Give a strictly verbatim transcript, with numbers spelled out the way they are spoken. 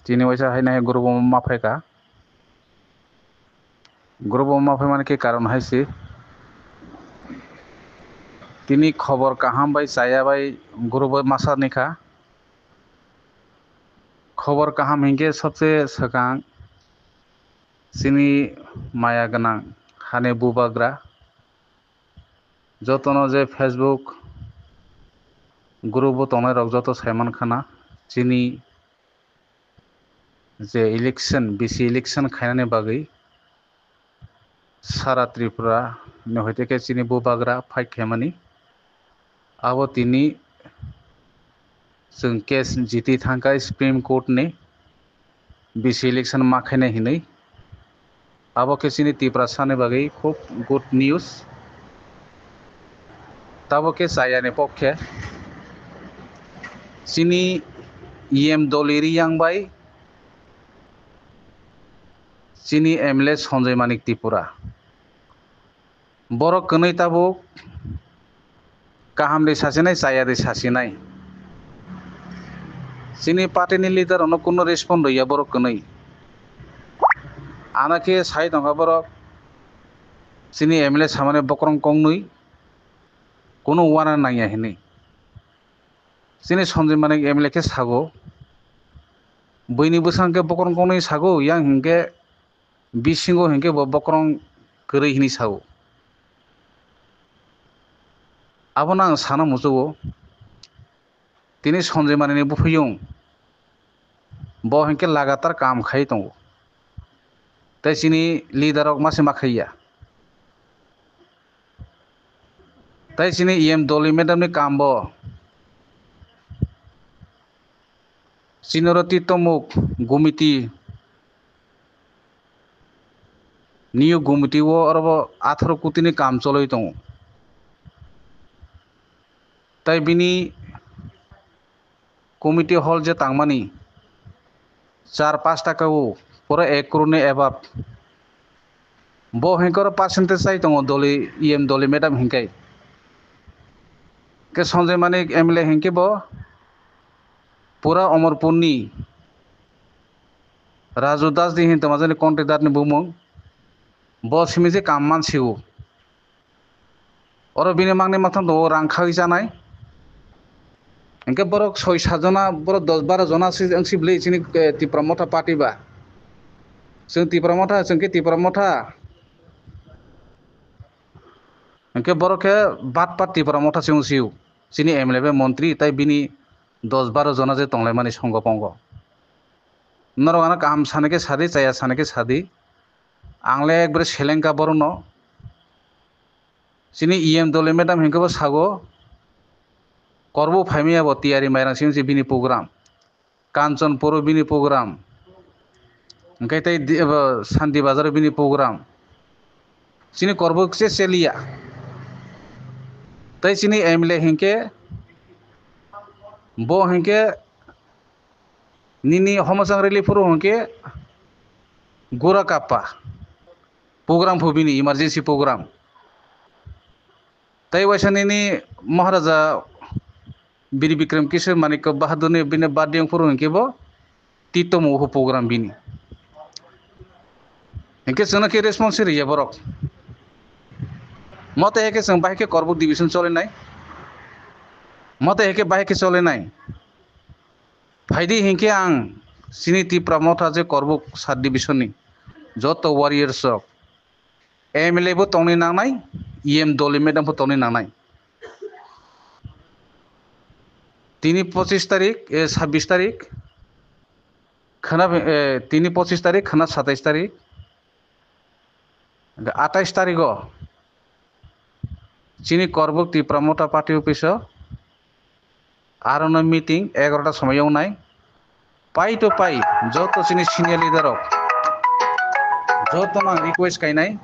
Tini waisa haino hai group o ma phaikha. Group o ma phaimani khe karon hai se. Tini khobor kaham bai chaya bai group o ma sanikha. Khobor kaham hinkhe sobse swkang chini maya gwnang hani bubagra. Jotono je Facebook group o tongnai rok joto saiman khana chini je election, bisi election khainani bagwi sara Tripura ni hoite khe chini bubagra fight khaimani. Abo tini chwng case jiti thangkha Supreme Court ni bisi election ma khainai hinwi. Abo khe chini Tiprasa ni bagwi khub good news. Tabuk khe chaya ni pokhe chini E M Doli Riyang bai chini M L A Sanjay Manik Tripura. Borok kwnwi tabuk kaham de sasinai, chaya de sasinai. Chini party ni leader rokno kuno respond rwya borok kwnwi. Ano khe sai tongkha borok, chini M L A samani bokrong kongnwi kuno uana nangya hinwi. Chini Sanjay Manik M L A khe sago, buini bwsang khe bokrong kongnwi sago, yang hinkhe bisingo hinkhe bo bokrong kwrwi hinwi sago. Abono ang sana muchugo, tini Sanjay Manik ni buphuyung bo hinkhe lagatar kam khai tongo, tei chini leader rok ma se ma khaiya. Tei chini E M Doli madam ni kam bo chini oro Titomuk Gumiti, New Gumiti o oro bo atharo koti ni kam choloi tongo. Tei bini committee hall je tangmani char pash taka o pura ek crore ni above. Bo hinkhe oro percentage chai tongo Doli, E M Doli madam hinkai. Khe Sanjay Manik M L A hinkhe bo pura Omorpur ni Raju Das di hin tongma jani contractor ni bumung. Bo simi je kam man sigo. Oro bini mangni mathang tongo rang khagwi chanai. Hinkhe borok soi sat jona, borok dos baro jona se wng si bwlwi chini, eh, Tipra Motha party ba. Chwng Tipra Motha, chwng khe Tipra Motha. Hinkhe borok khe bat pat Tipra Motha se wng sio. Chini M L A bai montri tai bini dos baro jona je tonglaimani songo pongo. Norok ano kaham sana khe sadi, chaya sana khe sadi. Ang le ekbare selengkha borokno. Chini E M Doli madam hinkhe bo sago, korbo phaimaya bo tiyari mairang simi se bini program. Kanchanpur o bini program. Hinkhe tei di-, ebo Santi Bazar o bini program. Chini korbo se cheliya. Tei chini M L A hinkhe bo hinkhe nini Homosang rally phuru hinkhe gura kappa. Program phu bini emergency program. Tei waisa nini Maharaja Bir Bikram Kishore Manikya Bahadur ni bini birthday wng phuru hinkhe bo titomo uhu program bini. Hinkhe chwngno khe response rwya borok. Mote heke chwng bahai khe Korbuk division cholinai. Mote heke bahai khe cholinai. Phaidi hinkhe ang chini Tipra Motha je Korbuk sub division ni joto warriors rok M L A bo tongni nangnai, E M Doli madam bo tongni nangnai. Tini pochis tarik, eh, sabbish tarik, khana, eh, tini pochis tarik, khana satais tarik, atais tarigo chini Korbuk Tipra Motha party office o arono meeting egarota somoi wngnai. Pai to pai, joto chini senior leader rok, jotono ang request kainai.